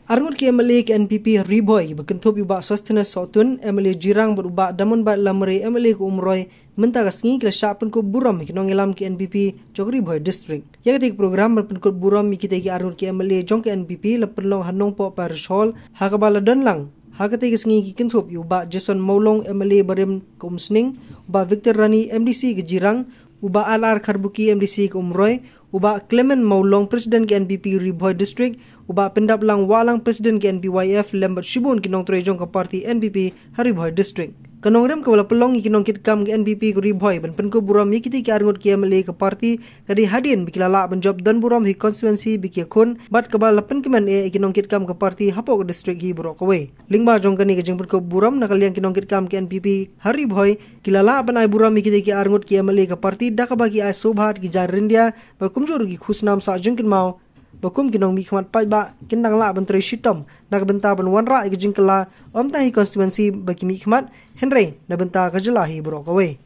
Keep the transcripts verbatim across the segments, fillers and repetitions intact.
Arngut ki M L A ka N P P ha Ri Bhoi ba kynthup ïa u Bah Sosthenes Sohtun, M L A Jirang, bad u Bah Damonbat Lamare, M L A ka Umroi, mynta ka sngi ki la shah pynkup burom ïa ki nongïalam ki N P P jong ka Ri Bhoi District. Ïa katei ka program ban pynkup burom ïa kitei ki arngut ki M L A jong ka N P P la pynlong ha Nongpoh Parish Hall, ha kaba la don lang ha katei ka sngi ki kynthup ïa u Bah Jason Mawlong, M L A barim ka Umsning, u Bah Victor Rani, M D C ka Jirang, u Bah L R Kharbuki, M D C ka Umroi, u Bah Clement Mawlong, President ka N P P Ri Bhoi District, u Bah Pyndaplang Wahlang, President ka N P Y F, lem bad shibun ki nongtrei jong ka party N P P ha Ri Bhoi District. Ka nongrim kaba la pynlong ïa ki nongkitkam ka N P P ka Ri Bhoi ban pynkup burom ïa kitei ki arngut ki M L A ka party ka dei hadien ba ki la lah ban jop don burom ha ki constituency ba ki ïakhun, bad kaba la pynkmen eh ïa ki nongkitkam ka party hapoh ka district hi baroh kawei. Lyngba jong kane ka jingpynkup burom na ka liang ki nongkitkam ka N P P ha Ri Bhoi ki la lah ban ai burom ïa kitei ki arngut ki M L A ka party da kaba ki ai sngewbha ki jaiñ ryndia, bad kumjuh ruh ki khusnam sah jingkynmaw ba kum ki nongmihkhmat paidbah kin dang lah ban trei shitom na ka bynta ban wanrah ïa ka jingkylla, ym tang ha ki constituency ba ki mihkhmat, hynrei na bynta ka jylla hi baroh kawei.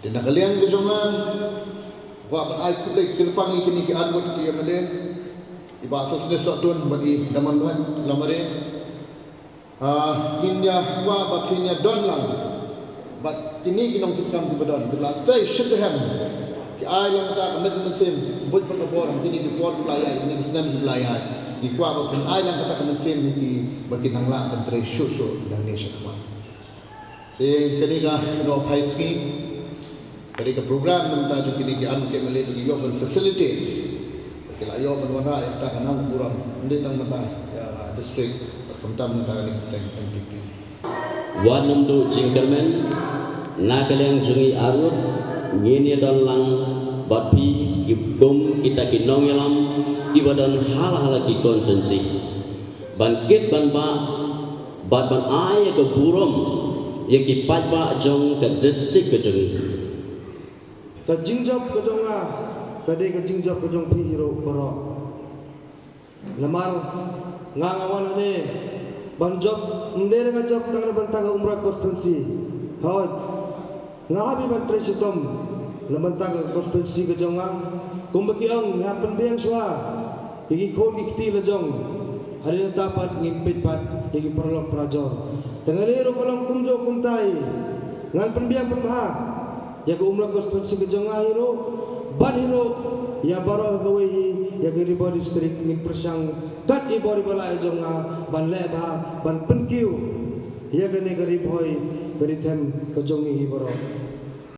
Te na ka liang ka jong nga, kwah ban ai khublei kyrpang ïa kine ki arngut ki M L A, i Bah Sosthenes Sohtun bad i Damonbat Lamare. Ah, ngin ïa kwah ba kin ïa don lang bad kine ki nongkitkam kiba don, ki la trei shit to hem, ki ai lang kata ka mynsiem buit bad ka bor ha kine ki por kiba la ïaid, kine ki snem kiba la ïaid. Ngi kwah ba kin ai lang kata ka mynsiem ïa ki ba kin nang lah ban trei shuh shuh nangne shakhmat. Te kane ka, you know, phai sngi, kane ka program mynta jong kine ki arngut ki M L A ba ki ïoh ban facilitate, ba ki la ïoh ban wanrah ïa kata ka nang burom, ym dei tang mynta ïa district, bad khamtam mynta kane ka seng N P P. Wat nym duh jingkyrmen, na ka liang jong ngi arngut, ngin ïa don lang bad phi ki kum kita ki nongïalam kiba don ha la ha la ki constituency, ban kit ban bah bad ban ai ïa ka burom ïa ki paidbah jong ka district ka jong ngi. Ka jingjop ka jong nga ka dei ka jingjop ka jong phi hi ruh baroh. Namar nga, nga wan hangne ban jop, ym dei re nga jop tang na bynta ka Umroi constituency. Hooid, nga hap hi ban trei shitom na bynta ka constituency ka jong nga. Kumba ki ong, nga pynbiang shuwa ïa ki khun ki kti la jong, hadien nangta pat ngin peit pat ïa ki paralok parajor. Te nga dei ruh ka long kumjuh kumtai, ngan pynbiang pynbha ïa ka Umroi constituency ka jong nga hi ruh, bad hi ruh ïa baroh kawei hi ïa ka Ri Bhoi district. Ngin pyrshang kat i bor i ba la ïa jong nga ban leh bha, ban pynkiew ïa kane ka Ri Bhoi, ka Ri Them ka jong ngi hi baroh.